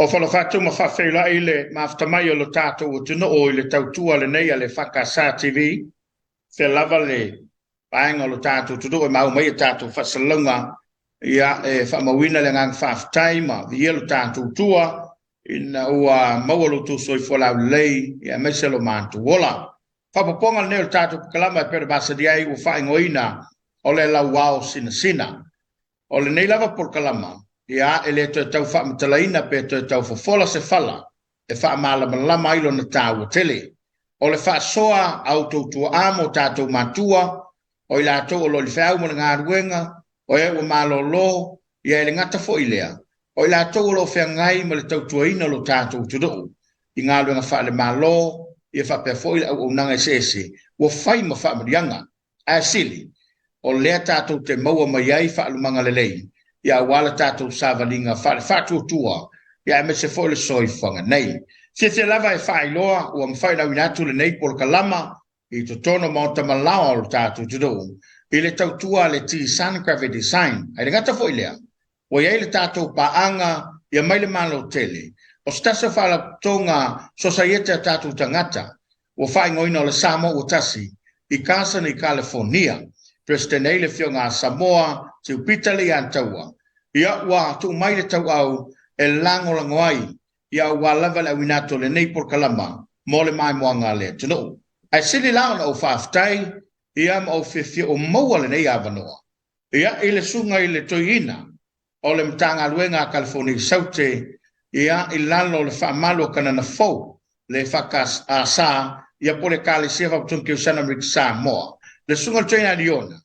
Ofo-alofa atu ma faafeiloai i le mafuta mai o lo tatou atunuu i le tautua lenei a le EFKS TV. Fea lava le vaega o lo tatou atunuu e maua mai a tatou faasalalauga, ia e faamauina le agaga faafetai ma viia lo tatou tua ina ua maua lo outou soifua laulelei, ia aemaise lo matou ola. Faaopoopoga lenei o le tatou polokalama e pei ona masani ai ua faaigoaina o le Lauao Sinasina. O lenei lava polokalama, ia e le toe tau faamatalaina pe toe tau fofola se fala e faamalamalama ai lona taua tele. O le faasoa a outou tuaa ma o tatou matua, o i latou o lo o i le feau ma le galuega, o e ua malolo, ia e le gata foi i lea, o i latou o lo o feagai ma le tautuaina o lo tatou atunuu i galuega faale-Malo, ia faapea foi le auaunaga eseese ua fai ma faamanuiaga. Ae sili, o lea tatou te maua mai ai faalumaga lelei, ia aua le tatou savaliga faale-faatuatua, ia aemaise foi le soifuaga nei. Fiafia lava e faailoa ua mafai ona auina atu lenei polokalama i totonu o maota malaoa o lo tatou atunuu i le tautua a le T-Sun Graphic Design. Ae le gata foi i lea, ua i ai le tatou paaga ia mai le Malo tele. O se tasi o faalapotopotoga sosaiete a tatou tagata ua faaigoaina o le Samoa ua tasi i Carson i Kalefonia. Peresetene ai le Afioga a Samoa Tiupita Leiataua. Ia ua tuu mai le tauau e lagolago ai ia aua lava le auina atu o lenei polokalama mo le maimoaga a le atunuu. Ae sili la ona ou faafetai ia ma ou fiafia ua maua lenei avanoa ia i le susuga i le Toeaina o le Matagaluega a Kalifonia i Saute ia i lalo o le faamalu o Kanana Fou le EFKS ia po o le Ekalesia Faapotopotoga Kerisiano Amerika Samoa, le susuga i le Toeaina Aliona.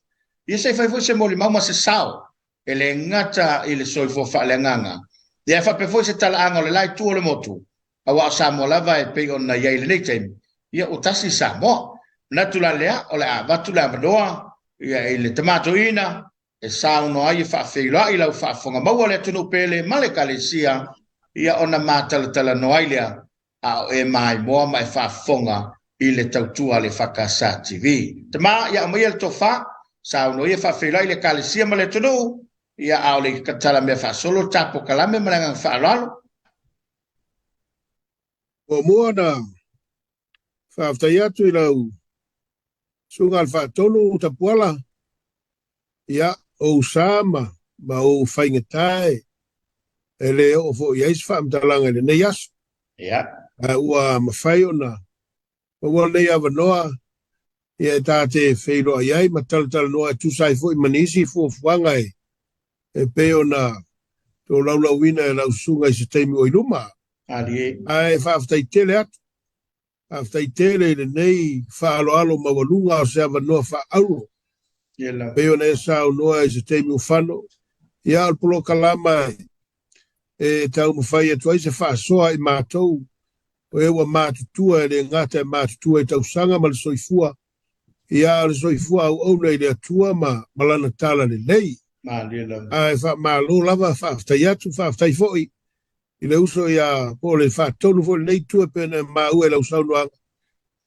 Ia se i fai foi se molimau ma se sao e le gata i le soifua faaleagaga, ia ae faapea foi se talaaga o le la itu o le motu, aua o Samoa lava e pei ona i ai i lenei taimi, ia ua tasi Samoa. Manatu la lea, o le a avatu le avanoa ia i le tama toeaina e saunoa ai e faafeiloai lau faafofoga maua le atunuu pele ma le Ekalesia, ia ona matalatalanoa ai lea a o e maimoa ma e faafofoga i le tautua a le EFKS TV. Tama, ia aumaia le tofa, saunoa ia faafeiloai le Ekalesia ma le atunuu, ia a o le talamea faasolo le ta polokalame ma le agaga faaaloalo. Muamua ona faafetai atu i lau Susuga i le Faatonu Tapuala, ia, ou sa ma, ma ou faigata e, e le oo foi i ai se faamatalaga i lenei aso. Ia. Ae ua mafai ona maua lenei avanoa ia e ta te feiloai ai ma talatalanoa e tusa ai foi ma nisi fuafuaga e, e pei ona tolaulauina e lau susuga i se taimi ua i luma. Malie. Ae faafetai tele atu. Faafetai tele i lenei faaaloalo maualuga o se avanoa faaauro pei ona e saunoa i se taimi ua fano. Ia, o le polokalama e taumafai atu ai se faasoa i matou o e ua matutua, e le gata e matutua i tausaga ma le soifua, ia, a o le soifua auauna i le Atua ma Lana talalelei. Ae faamalo lava, faafetai atu, faafetai foi i le uso ia, po o le faatonu foi i lenei itu e pei ona e maua i lau saunoaga,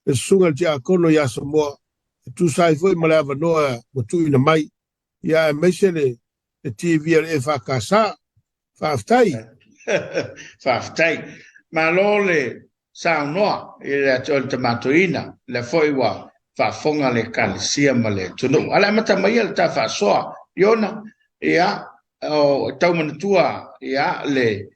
le Susuga i le Tiakono ia Samoa, e tusa ai foi ma le avanoa ua tuuina mai, ia aemaise le le TV a le EFKS. Faafetai. Faafetai. Malo le saunoa i le atu o le Tama Toeaina, lea foi ua faafofoga le Ekalesia ma le atunuu. A o le amata maia le ta faasoa, Iona, ia, o tau manatua, ia, le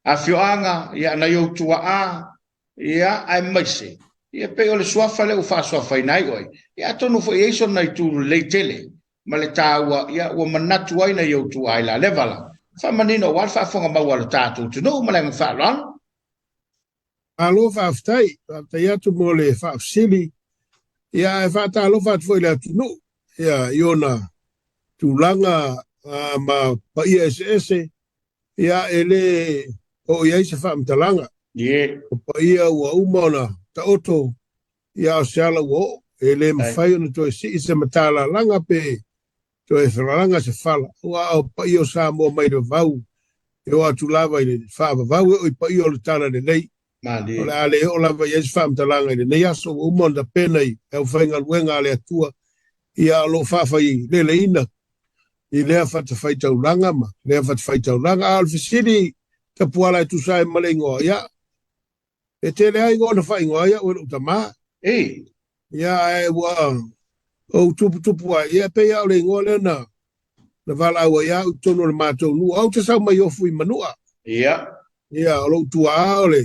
afioaga, ia, nai ou tuaa, ia, aemaise, ia, pei o le suafa lea ua faasoafaina ai oe, ia, atonu foi e i ai sona itu lelei tele ma le taua, ia, ua manatu ai nai ou tuaa i la lea vala. Faamanino aua le faafofoga maua a le tatou atunuu ma le agaga faaaloalo. Malo faafetai, faafetai atu mo le faafesili. Ia ae faatalofa atu foi i le atunuu ia i ona tulaga ma paia eseese, ia e le oo i ai se faamatalaga. O paia ua uma ona taoto, ia a o se ala ua oo, e le mafai ona toe sii se matalalaga pe toe felalaga se fala, aua o paia o Samoa mai le vavau e oo atu lava i le faavavau e oo i paia o le Talalelei. O le a le oo lava i ai se faamatalaga i lenei aso, ua uma ona tapena i le aufaigaluega a le Atua, ia o lo o faafaileleina i lea fatafaitaulaga ma lea fatafaitaulaga. A o le fesili Tapuala e tusa ai ma le igoa, ia, e tele ai igoa na faaigoa ai au e lou tamā. Ia, ae ua ou tuputupu ai, ia, e pei lava o le igoa lea na na valaau ai au i totonu o le matou nuu. Ou te sau mai Ofu i Manua. Ia, o lou tuaa o le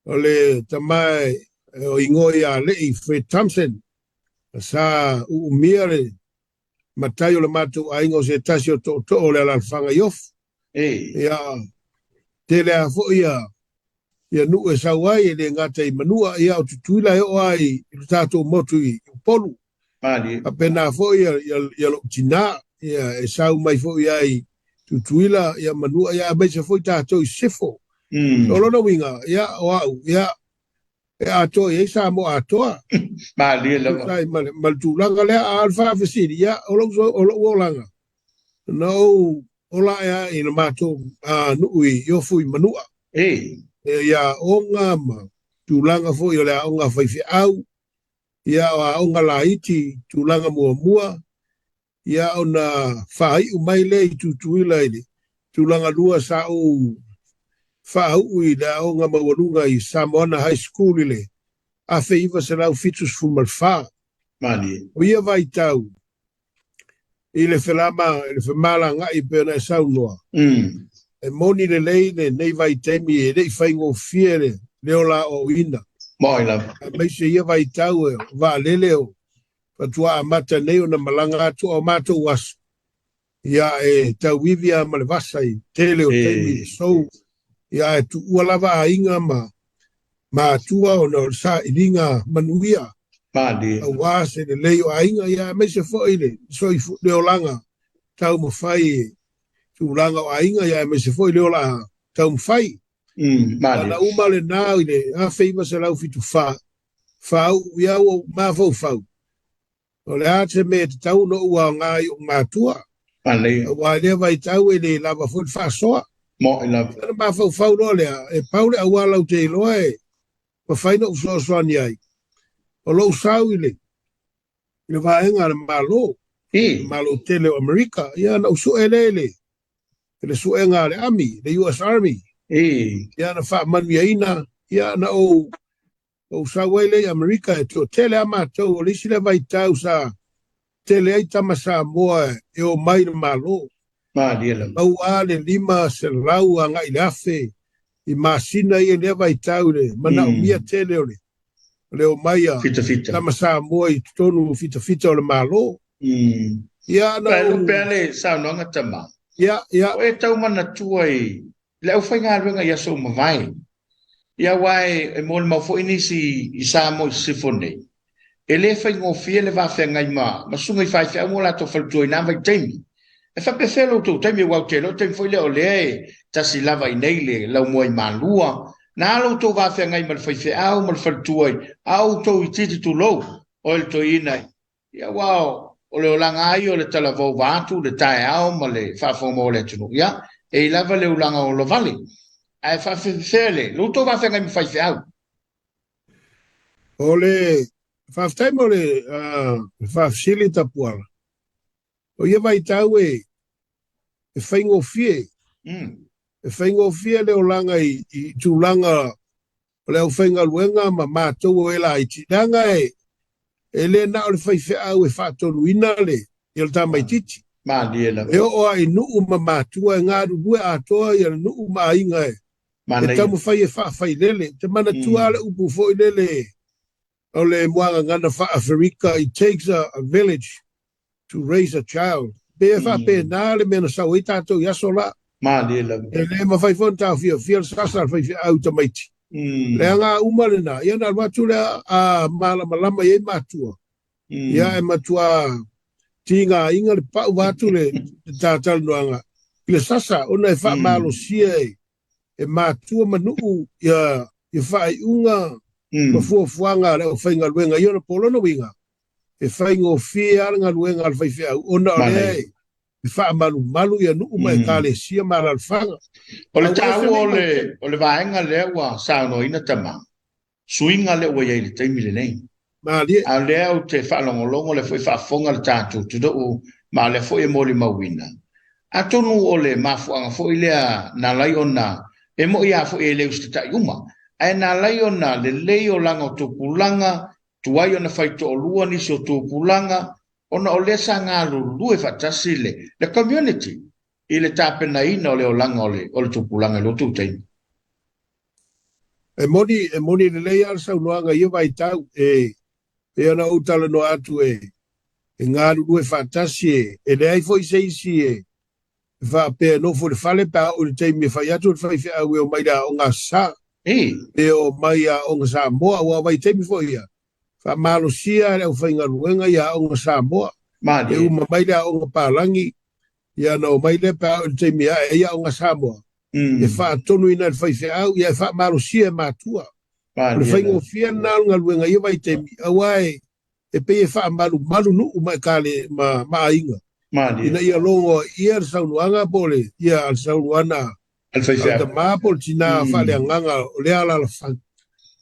o le tama o igoa ia Le'i Fred Thompson, sa uumia le matai o le matou aiga o se tasi o tootoo o le alaalafaga i Ofu. Ia, tele lava foi ia ia nuu e sau ai, e le gata i Manua, ia o Tutuila e oo lava i le tatou motu i Upolu. Faapena foi ia, ia, ia lou tinā, ia e sau mai foi lava i Tutuila, ia Manua, ia aemaise foi tatou i Sisifo. O lona uiga, ia o au, ia e atoa i ai Samoa atoa. Malie lava. Tusa ai ma le, ma le tulaga lea, a o le faafesili, ia o lou, o lou olaga, na ou ola ae lava i le matou nuu i Ofu i Manua. I aoga ma tulaga foi o le aoga a faifeau, ia o aoga laiti, tulaga muamua, ia ona faaiu mai lea i Tutuila i le tulaga lua sa ou faauu i le aoga maualuga i Samoana High School i le 1974. O ia vaitau i le felama i le femalagaai pei ona e saunoa, e moni lelei lenei vaitaimi e le i faigofie le ola aoaoina. Moi lava. Aemaise ia vaitau e vaalele o faatoa amata nei ona malaga atu a o matou aso, ia e tauivi lava ma le vasa i tele o taimi i le sou, ia ae tuua lava aiga ma matua ona o le sailiga manuia aua se lelei o aiga, ia aemaise foi le soifu le olaga taumafai i tulaga o aiga, ia aemaise foi le ola taumafai. Ana uma lena i le 1974, faauu ia ua ou mafaufau, o le a se mea e tatau ona ou aoga i ou matua, aua i lea vaitau e le lava foi le faasoa. Moi lava. Ona mafaufau loa lea, e pau le auala ou te iloa e mafai ona ou fesoasoani ai, o lou sau i le i le vaega a le Malo, le Malo tele o Amerika, ia ona ou sue lea i le i le suega a le Army, le US Army. Ia na faamanuiaina, ia na ou ou sau ai lea i Amerika, e toatele lava matou, o le isi lea vaitau sa tele ai tama Samoa e omai i le Malo. Malie lava. Maua le 500 agai i le 1,000 i masina ia i lea vaitau i le manaomia tele o le le omai a tama Samoa i totonu fitafita o le Malo. Ia na Ou lupe le saunoaga tama. Ia, ia. O e tau manatua i le aufaigaluega i aso ua mavae. Ia aua e molimau foi nisi i Samoa i sisifo nei, e le faigofie le va feagai ma susuga i faifeau ma o latou faletua i na vaitaimi. E faapefea lo outou taimi, aua ou te iloa o le taimi foi lea o lea e tasi lava i inei le laumua i Malua. Na lo outou va feagai ma le faifeau ma le faletua a o outou itiiti tulou, oe le toeaina. Ia aua o le olaga lava ia o le talavou vaeatu le taeao ma le faafofoga mau a le atunuu, ia, e i ai lava le ulaga olavale. Ae faafefea le lo outou va feagai ma faifeau? O le faafetai mo le faafesili Tapuala. O ia vaitau e faigofie, e faigofie le olaga i tulaga o le aufaigaluega ma matou o e laiti, leaga e le na o le faifeau e faatonuina le ia le tamaitiiti. Malie lava. E oo lava i nuu ma matua e galulue atoa ia le nuu ma aiga e taumafai e faafailele. Ou te manatua lava le upu foi lele o le muagagana faa-Aferika, it takes a village to raise a child. Pei e faapena le mea na sau ai tatou i aso la. Malie lava. E le mafai foi ona taofiofia le sasa a le faifeau i tamaiti. Leaga uma lena, ia ona alu atu lea a malamalama i ai matua, ia e matua tigaina le pau vaeatu le talatalanoaga i le sasa ona e faamalosia e matua ma nuu ia faaiuga ma fuafuaga a le aufaigaluega i ona po. Lona uiga, e faigofie lava le galuega a le faifeau ona o lea e faamalumalu ia nuu ma ekalesia ma alaalafaga. O le taua o le vaega lea ua saunoaina tama, suiga lea ua i ai i le taimi lenei. Malie. A o lea ou te faalogologo, o lea foi faafofoga le tatou atunuu, ma o lea foi e molimauina. Atonu o le mafuaaga foi lea na alai ona e mo'i a foi e le usitatai uma, ae na alai ona lelei olaga o tupulaga, tuai ona faitoalua nisi o tupulaga, ona o lea sa galulue faatasi le le community i le tapenaina o le olaga o le o le tupulaga i lo outou taimi. E moni, e moni lelei lava le saunoaga i ia vaitau, e pei ona ou talanoa atu e e galulue faatasi e, e leai foi se isi e faapea e nofo i le fale pe a oo i le taimi e fai atu le faifeau e omai i le aoga Aso Sa, pe omai i aoga Samoa, aua o vaitaimi foi ia, faamalosia e le aufaigaluega i aoga Samoa. E uma mai le aoga palagi, ia ona omai lea pe a oo i le taimi e ae ai aoga Samoa, e faatonuina e le faifeau, ia e faamalosia e matua. O le faigofie lena o le galuega i ia vaitaimi, aua e e pei e faamalumalu nuu ma ekale ma, ma aiga. Ina ia logo ia le saunoaga po o le ia a le saunoaga a le tama po o le tina faaleagaga o lea alaalafaga,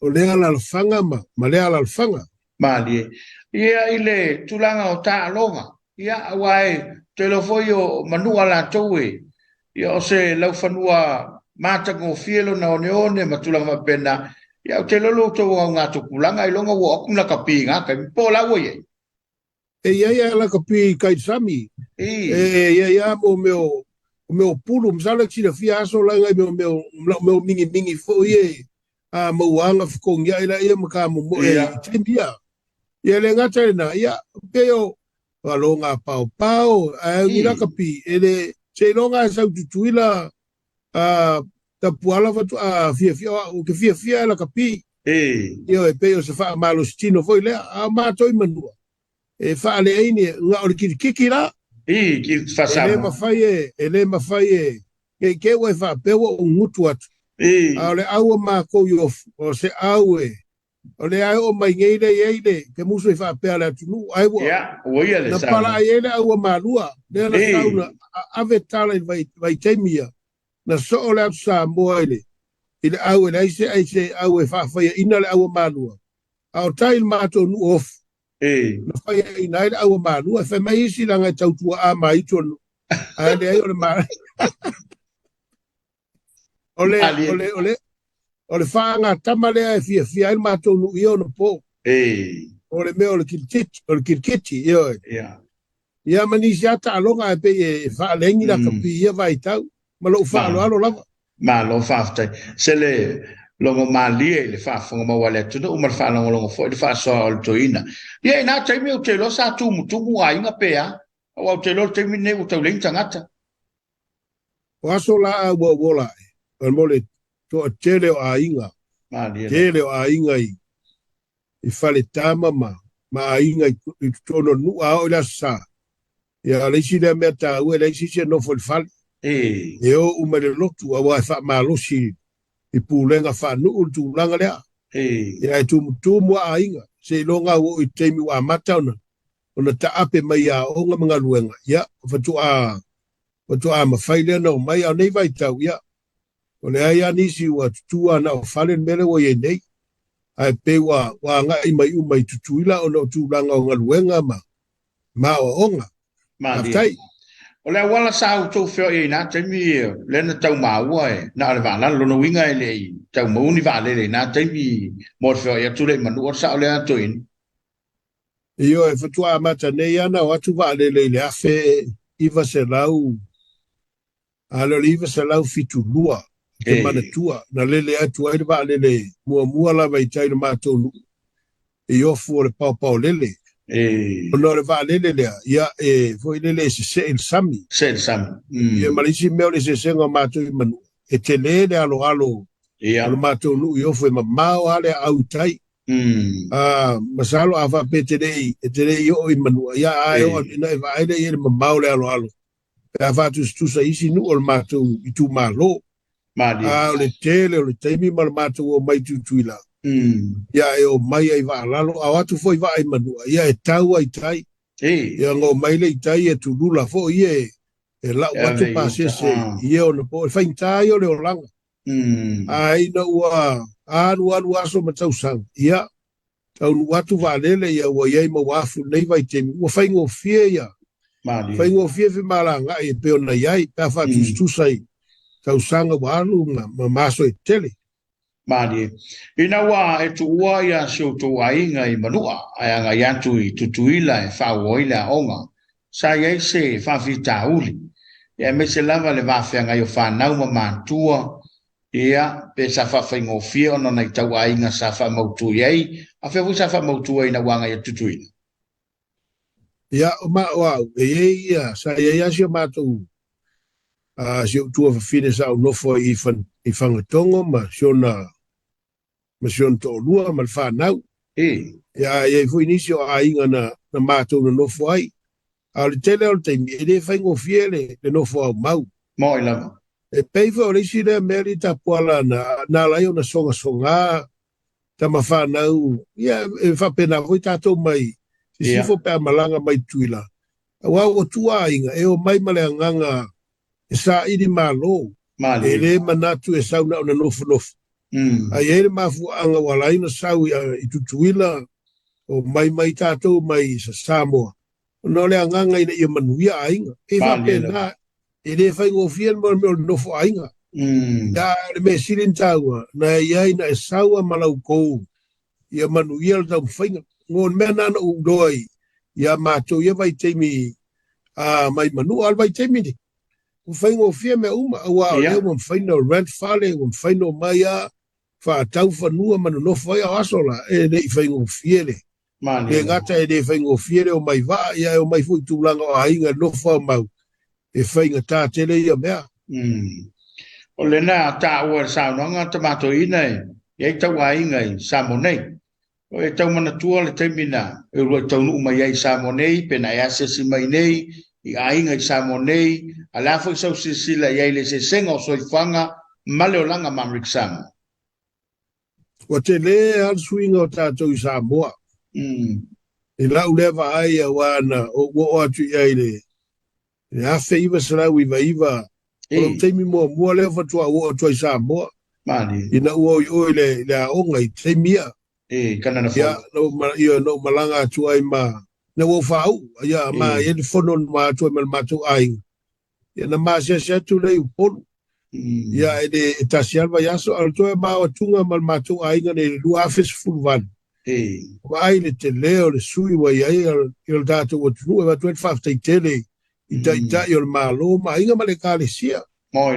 o lea alaalafaga ma, ma lea alaalafaga. Malie. Ia i le tulaga o taaloga, ia aua e te iloa foi o Manua latou e, ia o se laufanua matagofie lona oneone ma tulaga faapena. Ia ou te iloa lo outou augatupulaga ailoga ua oo atu ni lakapi i na taimi, po o la ua i ai? E i ai a lakapi i kai sami. E i ai a mo mea o mea o pulu, masalo e te silafia aso la ngai mea mea mea o mingimingi foi e a maua aga fetogiai laia ma ka momoe i taimi ia. Ia le gata i lena, ia pei o aloga paopao, ae ni lakapi e le seiloga e sau Tutuila a Tapuala faatoa fiafia, o au ou te fiafia e lakapi. Ioe, pei o se faamalositino foi lea, a o matou i Manua, e faaleai ni, na o le kilikiki la. E le mafai e, e le mafai e, ne i te i ua e faapea ua ou gutu atu, a o le au a matou i Ofu, o se au e, o lea e oo mai nei lea e i ai le te musu e faapea a le atunuu, ai ua, na palaai ai le au a Malua, lea na sau na ave tala i le vaitaimi ia, na soo le atu Samoa i le i le au e leai se ai se au e faafaiaina le au a Malua, a o tai i le matou nuu o Ofu, na faiaina ai le au a Malua. E fai mai isi leaga e tau tuaa ma itu o le nuu, ae leai o le ma o le o le o le o le faagatama lea e fiafia ai le matou nuu i ona po. O le mea o le kirikiti, o le kirikiti, ioe. Ia ma nisi lava taaloga ae pei e faalegi lakapi i ia vaitau ma lou faaaloalo lava. Malo faafetai. Se le logo malie i le faafofoga mau a le atunuu ma le faalogologo foi i le faasoa o le toeaina. Ia i na taimi ou te iloa sa tumutumu aiga pe a? Aua ou te iloa i le taimi lenei ua tau leai ni tagata. O aso la a ua ou ola ae, mo le toatele o aiga, tele o aiga i i Faletama ma ma aiga i i totonu o le nuu, a oo i le Aso Sa, ia o le isi lea mea taua, e leai se isi e nofo i le fale, e o uma i le lotu aua e faamalosi i pulega faanuu le tulaga lea. Ia e tumutumu lava aiga, seiloga ua oo i le taimi ua amata ona ona taape mai i aoga ma galuega, ia faatoa faatoa mafai lea ona omai. A o nei vaitau, ia Ua leai lava nisi ua tutū lava na o fale le mea lea ua i ai nei, ae pei ua ua agai mai uma i Tutuila ona o tulaga o galuega ma ma aoaoga. Malie. Faafetai. O le auala sa outou feoai ai i na taimi lea na tau maua e na o le vaalalo, lona uiga e le i tau maua ni vaalele i na taimi mo le feoai atu lea i Manua, o le sao lea Toeaina? Ioe, faatoa amata nei lava ona o atu vaalele i le 1900 A o le 972, ou te manatua, na lele atu ai le vaalele muamua lava i tai i le matou nuu, i Ofu o le Paopaolele. Ona o le vaalele lea, ia, e foi lele e sesee i le sami. Sesee i le sami. Ia, ma le isi mea o le eseesega o matou i Manua, e tele le aloalo o le matou nuu i Ofu, e mamao lava le aau i tai. Masalo a faapea e te le i, e te le i oo i Manua, ia, a e oo atu i ina e vaai lea i ai le mamao o le aloalo pe a faatusatusa i isi nuu o le matou itumalo. A o le tele o le taimi ma le matou omai i Tutuila, ia e omai ai vaa lalo, a o atu foi vaa i Manua, ia e tau ai i tai. Ia ona omai lea i tai e tulula foi ia e lau atu pasese i ia ona po. E faigata ia o le olaga. A ina ua alualu aso ma tausaga, ia taunuu atu vaalele ia ua i ai ma ua afu i lenei vaitaimi, ua faigofie ia. Malie. Faigofie femalagaai e pei ona i ai pe a faatusatusa i tausaga ua alu ma ma aso e tele. Malie. Ina ua e tuua ia si outou aiga i Manua ae agai atu i Tutuila e faaauau ai le aoga, sa i ai se faafitauli, aemaise lava le va feagai o fanau ma matua, ia, pe sa faafaigofie ona o nai tauaiga sa faamautu i ai, a fea foi sa faamautu ai ina ua agai atu Tutuila? Ia, o ma, o au, e i ai ia, sa i ai lava si o matou, si ou tuafafine sa ou nofo ai i Fagatogo ma si ona, ma si ona toalua ma le fanau. Ia, a i ai foi nisi o aiga na, na matou nonofo ai. A o le tele o le taimi, e le faigofie le, le nofo aumau. Moi lava. E pei foi o le isi lea mea alii Tapuala na, na ala ai ona sogasoga tama fanau, ia e faapena foi tatou mai sisifo pe a malaga mai Tutuila, aua ua tua aiga e omai ma le agaga e saili malo, e le manatu e sau na ona nofonofo. Ae i ai le mafuaaga ua ala ai ona sau i Tutuila, omai mai tatou mai Samoa, ona o le agaga ina ia manuia aiga. E faapena, e le faigofie le mea o le nofo aiga. Ia, o le mea sili ona taua, na i ai na e saua ma lau kou ia manuia le taumafaiga. O le mea lena na ou iloa ai ia matou ia vaitaimi a mai Manua, a o le vaitaimi lenei, ua faigofie mea uma, aua o lea ua mafai ona rent fale, ua mafai ona omai lava faatau fanua ma nonofo ai, a o aso la, e le i faigofie le le gata e le faigofie le omai vaa, ia e omai foi i tulaga o aiga e nofo aumau, e faigata tele ia mea. O lena taua i le saunoaga tamatoeaina e i ai tau aiga i Samoa nei. O e tau manatua le taimi na e uluai taunuu mai ai i Samoa nei, pe na e asiasi mai nei i aiga i Samoa nei, a le a foi sau silasila i ai i le eseesega o soifuaga ma le olaga ma Amerika Samoa? Ua tele lava le suiga o tatou i Samoa. I lau lea vaai aua na ou oo atu i ai i le 1999, o lou taimi muamua lea faatoa ou oo atu ai i Samoa, ina ua o i o i le aoga i taimi ia. Ia, na ou malaga atu ai ma, ina ua ou faauu, ia, ma i ai le fono na ma atu ai ma le matou aiga. Ia na maasiasi atu lea i Upolu. Ia e le e tasi lava le vaiaso, a o le toe maoatuga ma le matou aiga nei i le 2018. Vaai le tele o le sui ua i ai i le tatou atunuu e avatu ai le faafetai tele i taitai o le Malo ma aiga ma le Ekalesia. I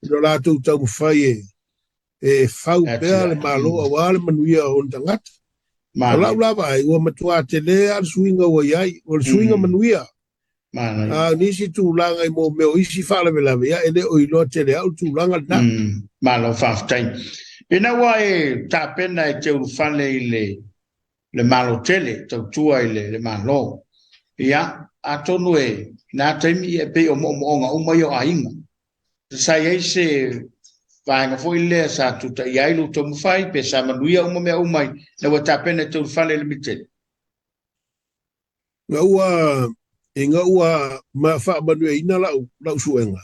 lo latou taumafai e e fau pea le Malo aua le manuia o ona tagata. O lau la vaai, ua matua tele lava le suiga ua i ai, o le suiga manuia. A o nisi tulaga i mea o isi faalavelave, ia e le o iloa tele au le tulaga lena. Malo faafetai. Ina ua e tapena e te ulufale i le le Malo tele, tautua i le Malo, ia, atonu e i na taimi e pei o moomooga uma ia o aiga. Sa i ai se vaega foi lea sa tutaia ai lou taumafai, pe sa manuia uma mea uma ina ua tapena e te ulufale i le Mitele? Ina ua, ina ua faamanuiaina lau, lau suega,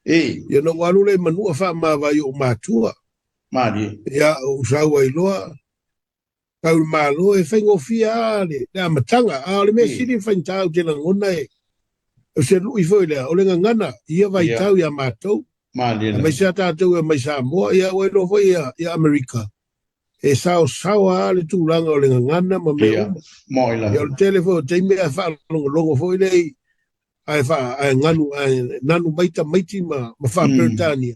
ia na ou alu lea i Manua faamavae i ou matua. Malie. Ia, ou sau ai loa, tau i le Malo, e faigofie lava le, le amataga. A o le mea sili ona faigata ou te lagona e, o se lui foi lea, o le gagana i ia vaitau ia matou. Malie. Aemaise lava tatou e omai Samoa, ia ua iloa foi ia, ia Amerika, e saosaoa lava le tulaga o le gagana ma mea uma. Ia, o le tele foi o taimi ae faalogologo foi lea i, ae faa, ae ganu, ae nanu mai tamaiti ma, ma faa-Peretania.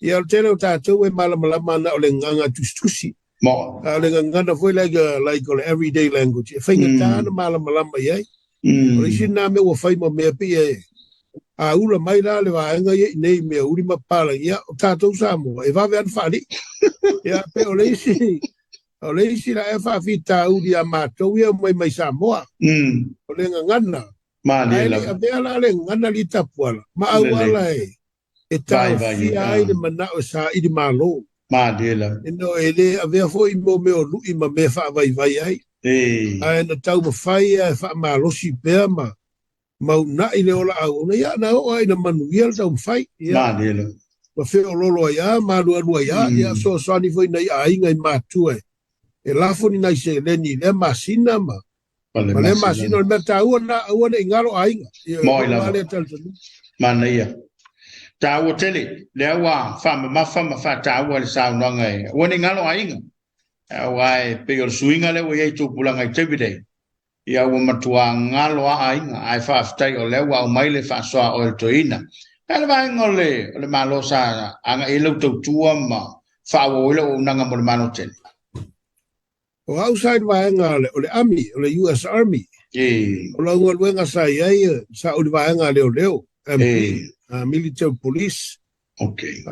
Ia, o le tele o tatou e malamalama ana o le gagana tusitusi. A o le gagana foi like, like o le everyday language, e faigata ona malamalama i ai. O le isi lena mea ua fai ma mea pei e a ula mai la le vaega ia i nei mea uli ma papalagi, ia, o tatou Samoa, e vave lava ona faalii. Ia, pei o le isi, o le isi la ea faafitauli ia matou ia omai mai Samoa, o le gagana. Ae le i avea la le gagana alii Tapuala, ma auala e, e taofia ai le manao e saili malo. Ina e le avea foi mo mea o lui ma mea faavaivai ai. Ae na taumafai e faamalosi pea ma mauna'i le ola auauna, ia na oo lava ina manuia le taumafai. Ia, ma feoloolo ai lava ma alualu ai lava, ia fesoasoani foi i nai aiga i matua e lafo ni nai seleni i lea masina ma Ma lea masina, o le mea taua lena, aua ne i galo aiga. Moi lava. Manaia. Taua tele, lea ua faamamafa ma faataua le saunoaga e aua ne i galo aiga. Aua e pei o le suiga lea ua i ai i tupulaga i taimi nei, ia ua matua galo lava aiga, ae faafetai o lea ua aumai le faasoa a oe le toeaina. E le vaega o le, o le Malo sa agai ai lau tautua ma faaauau ai lau auaunaga mo le Malo tele. O au sa i le vaega o le Army, o le US Army. O lau galuega sa i ai, sa ou i le vaega a leoleo, MP, Military Police. Okay.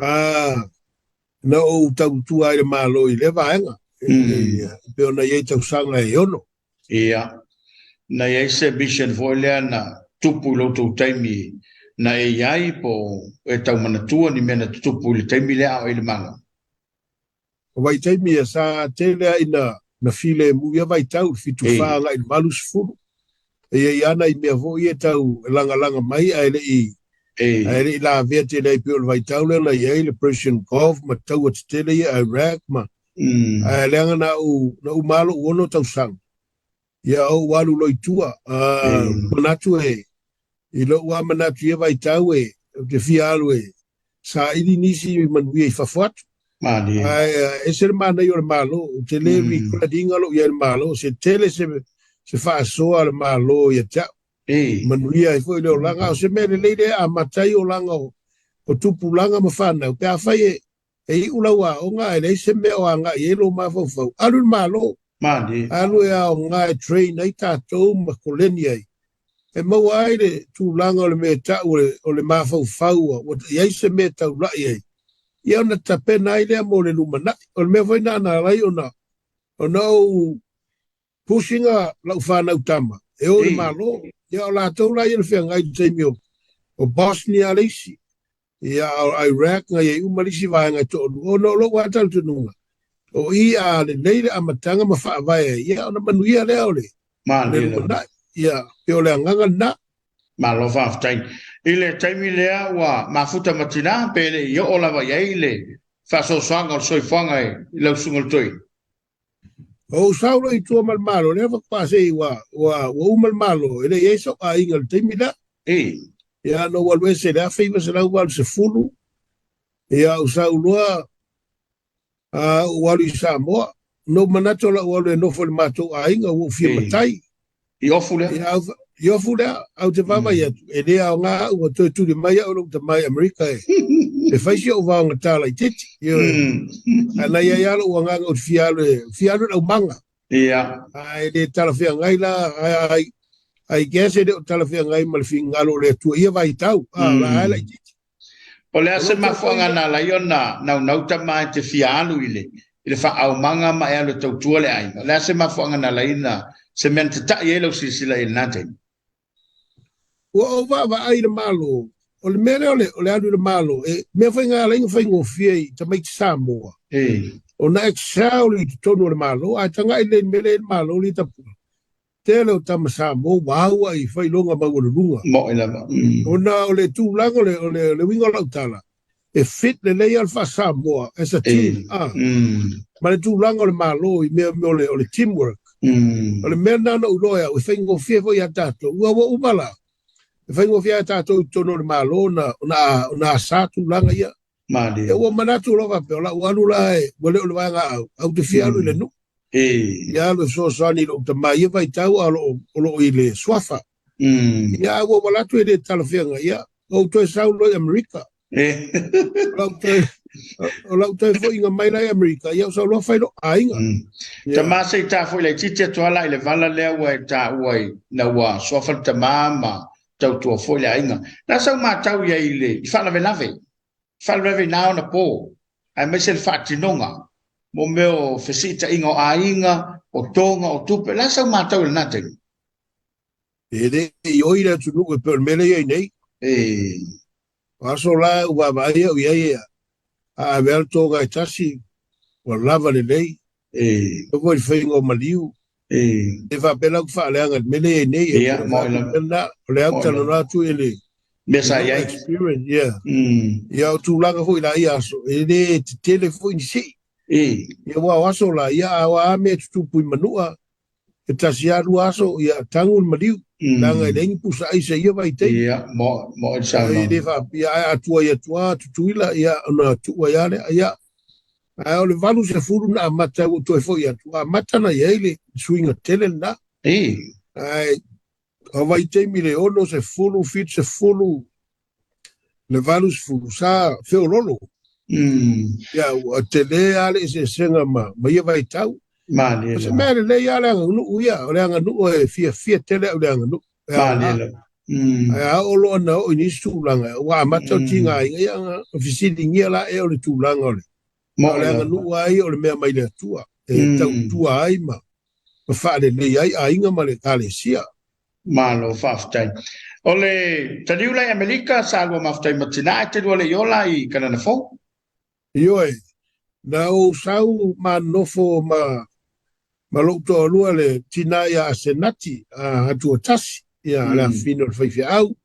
Na ou tautua ai i le Malo i lea vaega, e pei ona i ai tausaga e 6. Ia, na i ai se mission foi lea na tupu i lo outou taimi na e i ai po o e tau manatua ni mea na tutupu i le taimi lea a o e i le Malo? O vaitaimi ia sa tele a ina na filemu ia vaitau, i le 74 agai i le 80. E i ai lava nai mea foi ia e tau lagalaga mai ae le i ae le i lavea tele ai pei o le vaitau lea na i ai le Persian Gulf ma taua tetele ia Iraq ma ae leaga na ou na uma lava lou 6 tausaga ia ou alu loa i tua. Manatu e i lou lava manatu i ia vaitau e ou te fia alu e saili nisi manuia i fafo atu. Malie. Ae ese le manaia o le Malo, ou te le regret ina lou i ai i le Malo, se tele se, se faasoa a le Malo ia te au. Manuia ai foi le olaga, a o se mea lelei lea e amata ai olaga o, o tupulaga ma fanau, pe afai e, e iu lau aoga ae leai se mea o agai i ai lou mafaufau, alu i le Malo. Malie. Alu e aoga e train ai tatou ma koleni ai, e maua ai le tulaga o le mea e tau o le mafaufau ua i ai se mea e taulai ai, ia ona tapena ai lea mo le lumanai. O le mea foi lena na ala ai ona ona ou push ina lau fanau tama e o i le Malo. Ia o latou la ia na feagai i le taimi o Bosnia le isi, Ia, a o Iraq na i ai uma le isi vaega e toalua, ona o lou lava talitonuga, o i a lelei le amataga ma faavae ai, ia ona manuia lea o le lumanai. Ia, pei o le agaga lena. Malo faafetai. I le taimi lea ua mafuta ma tina, pe le i oo lava i ai le faasoasoaga o le soifuaga i lau susuga i le toeaina? Ou sau loa i tua ma le Malo, lea faatoa se i ua, ua, ua uma le Malo, e le i ai sou aiga i le taimi lea. Ia, na ou alu ese i le 1980, ia, ou sau loa, a, ou alu i Samoa. Na ou manatu o lau alu e nofo i le matou aiga, ua ou fia matai. I Ofu lea? Ia, i Ofu lea, ae ou te vaavaai atu, e le aoga au, ua toe tuli mai au e lou tama i Amerika e, e fai si ou vaogata laitiiti. Ioe. Ae na i ai lava lou agaga ou te fia alu e, fia alu i le aumaga. Ae le talafeagai la, I, I guess e le o talafeagai ma le finagalo o le Atua i ia vaitau, a, o la e laitiiti. O le a se mafuaaga na ala ai ona naunau tama e te fia alu i le i le faaaumaga ma e alu e tautua le aiga? O le a se mafuaaga na ala ai na se mea na tata'i ai lau silasila i lena taimi? Ua ou vaavaai i le Malo, o le mea lea o le, o le alu i le Malo, e mea foi na ala ai ona faigofie i tamaiti Samoa, ona excel i totonu o le Malo, ae tagai lelei i le mea lea i le Malo lea e tapua, tele o tama Samoa ua au ai i faailoga maualuluga. Mo'i lava. Ona o le tulaga o le, o le, o le uiga o lau tala, e fit lelei lava le faa-Samoa as a team, a. Ma le tulaga o le Malo i mea o le, o le teamwork. O le mea lena na ou iloa e au, e faigofie foi ia tatou. Ua, ua uma la, e faigofie ia tatou i totonu o le Malo ona, ona, ona asa tulaga ia. Malie. Ia ua manatu loa faapea, o lau alu la e, ua le o le vaega au, ae ou te fia alu i le nuu. Ia alu e fesoasoani i lou tama i ia vaitau a o lo o lo o i le suafa. Ia ae ua ou alu atu e le talafeagai, ia ou toe sau loa i Amerika. O lau toe, o lau toe foiga mai la i Amerika, ia ou sau loa fai lou aiga. Tama se i ta foi laitiiti atu lava la i le vala lea ua e taua ina ua suafa le tama ma tautua foi le aiga. O le a sau matau i ai i le i faalavelave, faalavelave i na ona po, aemaise le faatinoga mo mea o fesiitaiga o aiga, o toga, o tupe. O le a sau matau i lena taimi? E le i oi le atunuu e pei o le mea lea e i ai nei. O aso la ua vaavaai au i ai a ave lava le toga e tasi ua lava lelei. E foi le faiga o maliu. E faapea la ou te faaleaga i le mea lea e i ai nei. Ia, moe lava. Lena, o lea ou te talanoa atu i le mea sa i ai. Experience, yeah. Ia, o tulaga foi la ia aso, e le tetele foi ni sii. Ia, aua o aso la, ia, a o a mea e tutupu i Manua, E tasi lava lua aso, ia tagu le maliu, leaga e leai ni pusa aisa i ia vaitaimi. Ia, mo, mo i le saunoaga. E le faapea, ae a tuai atu lava Tutuila, ia, ona tuu ai lava lea. Ia, ae o le 80 na amata ai ua ou toe foi atu, ua amata ona i ai le suiga tele lena. Ae o vaitaimi i le 60, 70, le 80, sa feoloolo. Ia, ua tele lava le eseesega ma, ma ia vaitau. Malie O se mea lelei lava le aganuu ia, o le aganuu e fiafia tele au i le aganuu. E Malie lava. Ae a oo loa ina oo i nisi tulaga, ua amata o tigaina, ia ona fesiligia la ea o le tulaga o le, o le aganuu lava ia o le mea mai le Atua, e tautua ai ma faalelei ai aiga ma le Ekalesia. Malo faafetai. O le taliu la i Amerika, sa lua mafutai ma tina ae te lua le i ola i Kanana Fou? Ioe, na ou sau ma nofo ma ma lou toalua le tina ia Asenati a Atuatasi, ia le afafine o le faifeau,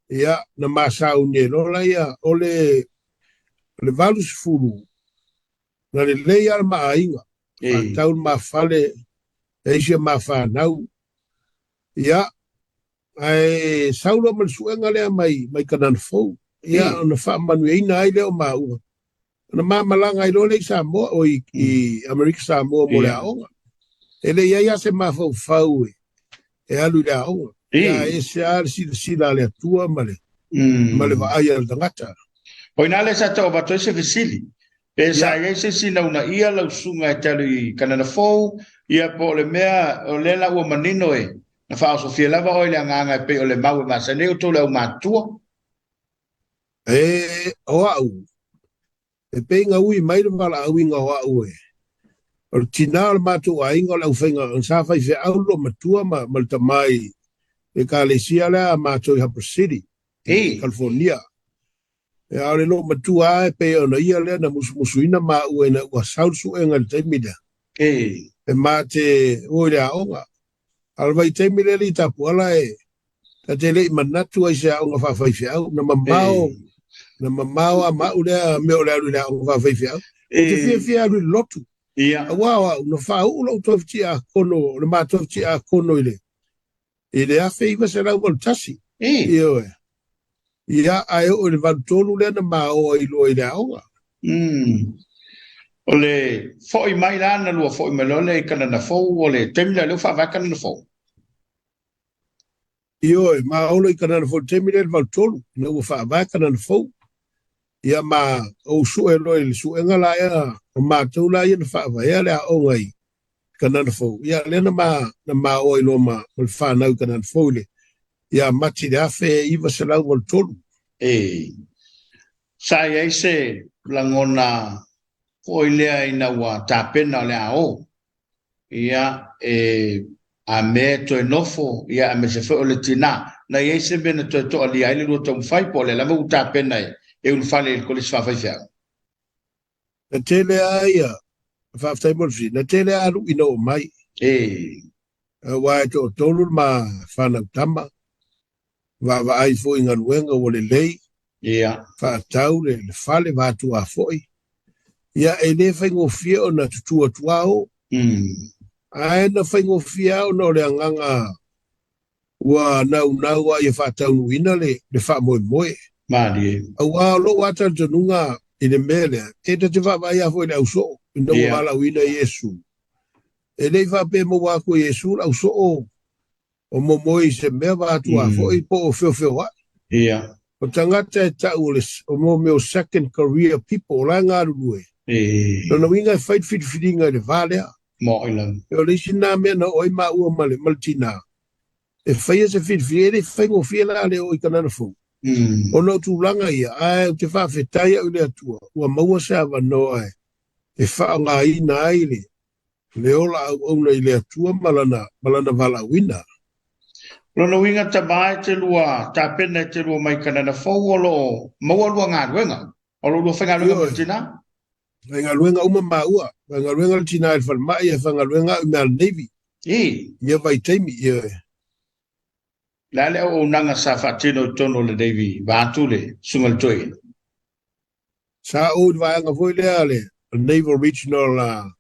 ia na ma sauni ai loa laia o le o le 80 na lelei lava le ma aiga, faatau le ma fale, e isi a ma fanau, ia, ae sau loa ma le suega lea mai, mai Kanana Fou, ia, ona faamanuiaina ai lea o maua, ona ma malaga ai loa lea i Samoa, o i, i Amerika Samoa mo le aoga. E le i ai lava se mafaufau e, e alu i le aoga. Ia, ae ese lava le silasila a le Atua ma le, ma le vaai a le tagata. O ina lea sa tau avatu ai se fesili, pe sa i ai se isi na uunaia lau susuga e te alu i Kanana Fou, ia po o le mea o lea la ua manino e na faaosofia lava oe i le agaga e pei o le mau e masani ai outou le aumatutua. E, o au, e pei na ui mai le valaauina o au e, o le tina o le matou aiga o le aufaiga, sa faifeau le loomatua ma, ma le tama i le ekalesia lea a matou i Harper City, i California. A o le loomatua lava e pei ona ia lea na musumusuina maua ina ua sau le suega i le taimi lea. E ma te o i le aoga. A o le vaitaimi lea i Tapuala e ta te le i manatu ai i se aoga faafaifeau. Na mamao, na mamao lava ma au lea mea o le alu i le aoga faafaifeau. Ou te fiafia e alu i le lotu. Aua o au, na faauu lou tofi tiakono, le ma tofi tiakono i le i le 1981. Ioe. Ia, ae oo i le 83 lea na ma o ai loa i le aoga. O le foi mai la na lua foi mai loa lea i Kanana Fou, o le taimi lea o lea ua faavae Kanana Fou. Ioe, ma o loa i Kanana Fou i le taimi lea i le 83, ina ua faavae Kanana Fou. Ia ma ou sue loa i le suega la ea o matou la ia na faavaea le aoga i Kanana Fou. Ia lea na ma na ma o ai loa ma ma le fanau i Kanana Fou i le ia Mati i le 1983. E sa i ai se lagona foi lea ina ua tapena o le a o. Ia, e a mea e toe nofo, ia aemaise foi o le tina. Na i ai se mea na toe toalia ai le lua taumafai, po o lea lava ua tapena e, e ulufale i le kolisi faafaifeau? Na tele lava ia, faafetai mo le fesili, na tele lava alu ina oo mai. Aua e toatolu le ma fanau tama, vaavaai foi i galuega ua lelei, faatau le fale vatua foi. Ia, e le faigofie ona tutu atu lava o. Ae na faigofie lava ona o le agaga ua naunau lava ia faataunuuina le, le faamoemoe. Malie. Aua o lou lava talitonuga i le mea lea, e ta te vaavaai lava foi i le ausoo, ina ua valaauina Iesu. E le i faapea e maua atu e Iesu le ausoo o momoe i se mea vatua foi po o feofeoai. O tagata e tau o le o mo mea o second career people o la e galulue. Lona uiga e fai le filifiliga i le va lea. O le isi lena mea na oo ai maua ma le ma le tina e faia se filifiliga, e le i faigofie la le oo i Kanana Fou ona o tulaga ia, ae ou te faafetai au i le Atua ua maua se avanoa e faaaogaina ai le le ola auauna i le Atua ma lana, ma lana valaauina. Lona uiga tama e te lua tapena e te lua mai Kanana Fou o lo o maua lua galuega. O lo o lua faigaluega ma le tina? Faigaluega uma maua. Faigaluega le tina i le falemai ae faigaluega au i mea a le Navy. I ia vaitaimi, ioe. Le a le auaunaga sa faatino i totonu o le Navy vaeatu le Susuga i le Toeaina? Sa ou i le vaega foi lea le Naval Regional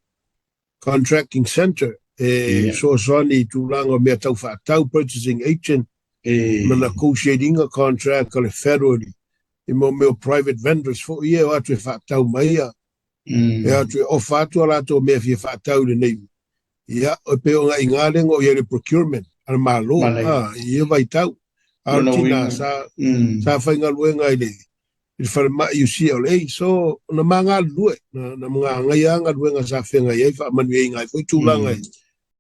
Contracting Centre. E fesoasoani i tulaga o mea tau faatau, purchasing agent, ma negotiate ina contract a le federal i mo mea o private vendors foi ia e o atu e faatau mai ia, e o atu e offer atu a latou mea e fia faatau i lenei. Ia, e pei o ina lea na oo i ai le procurement a le Malo i ia vaitau. A o le tina sa faigaluega i le falemai UCLA, so na ma galulue, na magaia galuega sa feagai ai, faamanuiaina ai foi tulaga.